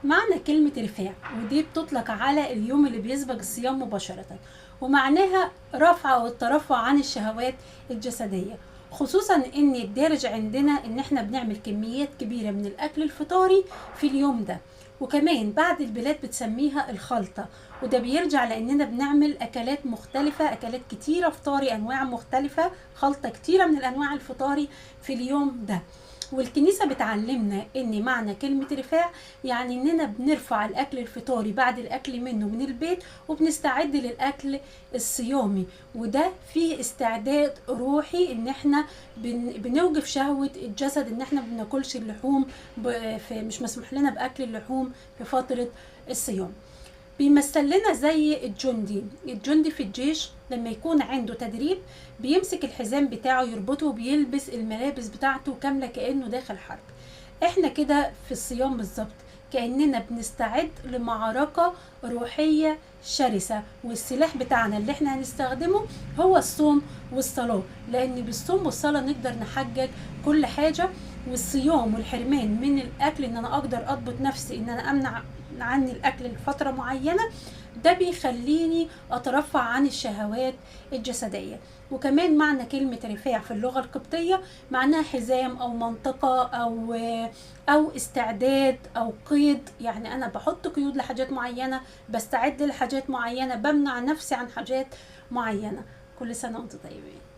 معنى كلمة رفاع، ودي بتطلق على اليوم اللي بيسبق الصيام مباشرة، ومعناها رفع أو الترفع عن الشهوات الجسدية، خصوصا ان الدارج عندنا ان احنا بنعمل كميات كبيرة من الاكل الفطاري في اليوم ده. وكمان بعض البلاد بتسميها الخلطة، وده بيرجع لاننا بنعمل اكلات مختلفة، اكلات كتيرة فطاري، انواع مختلفة، خلطة كتيرة من الانواع الفطاري في اليوم ده. والكنيسة بتعلمنا ان معنى كلمة رفاع يعني اننا بنرفع الاكل الفطاري بعد الاكل منه من البيت، وبنستعد للاكل الصيامي، وده فيه استعداد روحي ان احنا بنوقف شهوة الجسد، ان احنا بناكلش اللحوم، مش مسموح لنا باكل اللحوم في فترة الصيام. بيمثل لنا زي الجندي، الجندي في الجيش لما يكون عنده تدريب بيمسك الحزام بتاعه يربطه وبيلبس الملابس بتاعته كاملة كأنه داخل حرب. احنا كده في الصيام بالظبط، كأننا بنستعد لمعركة روحية شرسة، والسلاح بتاعنا اللي احنا هنستخدمه هو الصوم والصلاة، لأن بالصوم والصلاة نقدر نحقق كل حاجة. والصيام والحرمان من الأكل، إن أنا أقدر أضبط نفسي، إن أنا أمنع عني الأكل لفترة معينة، ده بيخليني أترفع عن الشهوات الجسدية. وكمان معنى كلمة رفاع في اللغة القبطية معناها حزام أو منطقة أو استعداد أو قيد، يعني أنا بحط قيود لحاجات معينة، بستعد لحاجات معينة، بمنع نفسي عن حاجات معينة. كل سنة وأنتم طيبين.